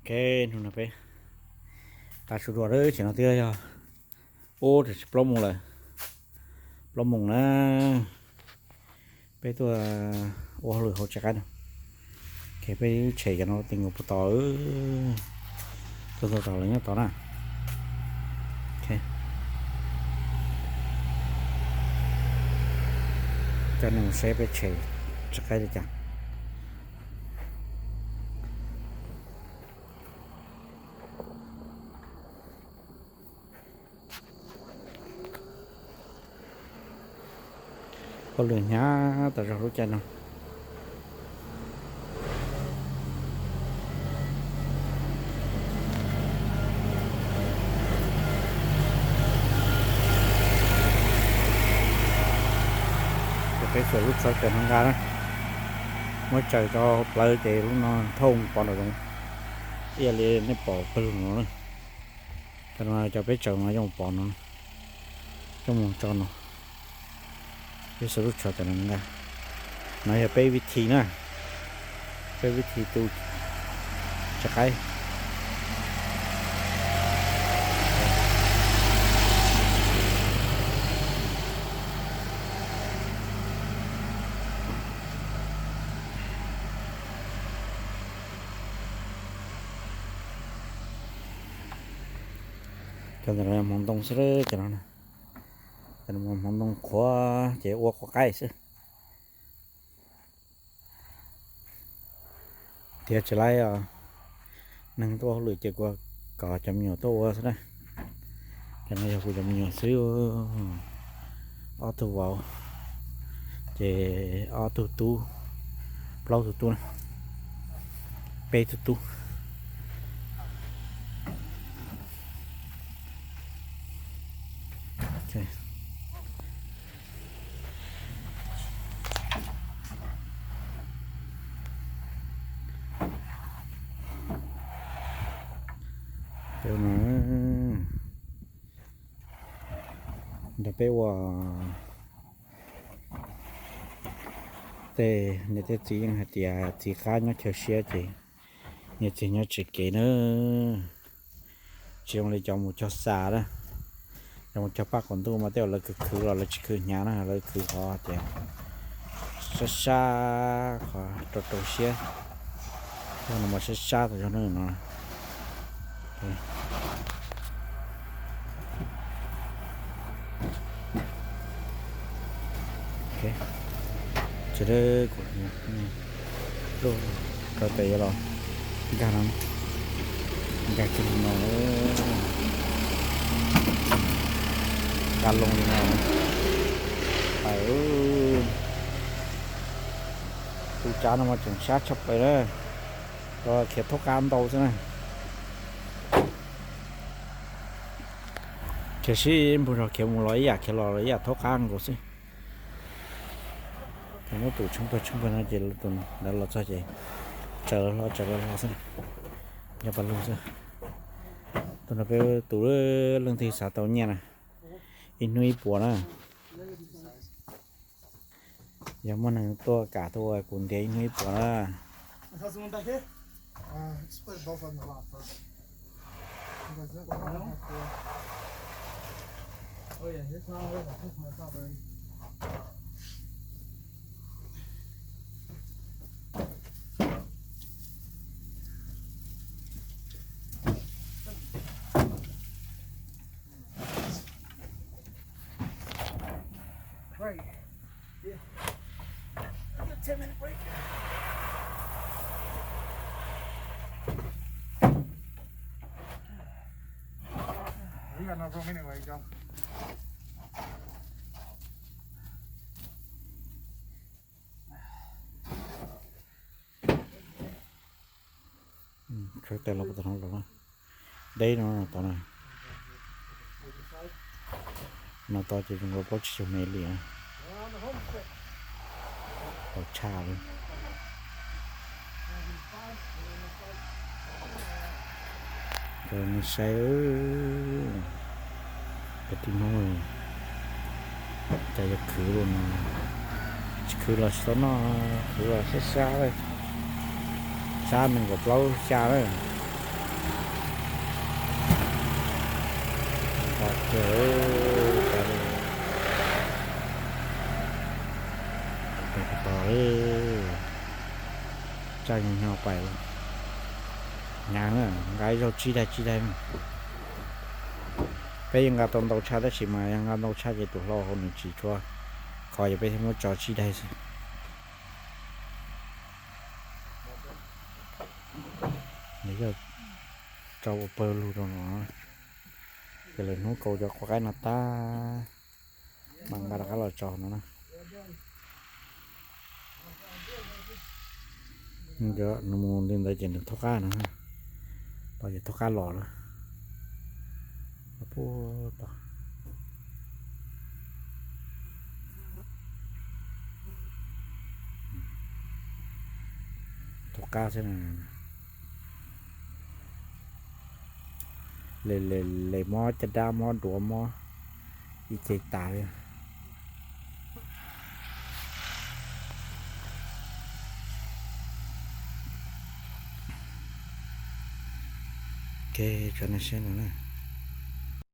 Ok, hnub no peb tav su dua lawm, tam sim no twb yog ub tsis plaub moos lawm, plaub moos na. Peb tuaj ua hauj lwm hauv tsev qaib no. Ok, peb tshem cov no ti nkaus puag tod, tuaj txog tod lawv nyob tod na. Ok, coj nej mus saib peb tshem tsev qaib li cas. Hauj lwm hnyav tas zog lub caij no. Ces peb xuas lub tsho cov no nqa na, muab tsaws rau plawv ces lub no thauj pov nraum zoov, ib yam li nej pom pawg lug no na. Cov no cov peb tsaws no coj mus pov no, coj mus tso no. Peb xuas lub tsho cov no nqa. No yog peb vib thi na, peb vib thi tu tsev qaib. Cov ntawm no hmoov ntoo xwb, cov no hmoov ntoo qhuav ces ua quav qaib xwb. Tiav tsis laib os, neeg tuaj hauj lwm ces kuv kom cov me nyuam tuaj ua xwb na. Cov no yog kuv cov me nyuam xwb, ob tug vauv, ces ob tug tub, plaub tug tub, peb tug tub. Peb no, nrog peb ua tej niam tej txiv yeej hais tias txiv qab nyob chaw siab ces niam txiv nyob tsis kev na. Tsis zoo li cov mus cog xas na, cov mus cog paj qaum ntuj mas tej zaum lawv khwv khwv los lawv tsis khwv hnyav na, lawv khwv qhov tias sab sab qhov rau rau siab, no mas sab sab tas zog na no. Tsis, kuv lub kawm tes yuav los nkag no, nkag kiag li no, nkag loo li no. Tus tsav no mas tseem sab tshaj plaws na, khiav thaub qab ntau xwb na. Khiav sib npug zog khiav mus los ib yam, khiav los los ib yam thaub qab nkaus xwb. Ces muab tus tsheej pawg tsheej pawg no ces tus ntawd los txog ces tsaws los tsaws los xwb, yog pas lug xwb. Tus no peb tus leej twg xav tau nyiaj na, ib hnub ib puas na. Yog muaj neeg tuaj kam tuaj ua kuv ntiav ib hnub ib puas na. Khawb tes los puag tom no los, deb no no tod na. No tod ces zoo nkaus plaub tsib caug mev li na. Tau tshaj li. Cov nej saib, cov tib Hmoob, cas yuav khwv los no, tsis khwv los tsis tau noj, khwv los sab sab, sab nees nkaum plaub xya lawm. Kiag, tos li, tsaj nyo nyo pais, hnyav na, nqa ib zaug tsib daig tsib daig. Peb yeej nqa tau ntau tshaj tab sis mas yog nqa ntau tshaj ces tus hlau hauv nws tsis tshua khov, yog peb thiaj muab tso tsib daig xwb. Nws yog tso ua pawg lug rau no, ces lwm hnub kaus cov quav qaib no tag, mam nqa rov qab los tso no na. Nws mus li ntawd ces nws thaub qab no, tos ces thaub qab los lawm. Puag tom, thaub qab xwb na. Le, le, le mob caj dab, mob duav, mob ib ce tas li. Ok, tso nej saib no na.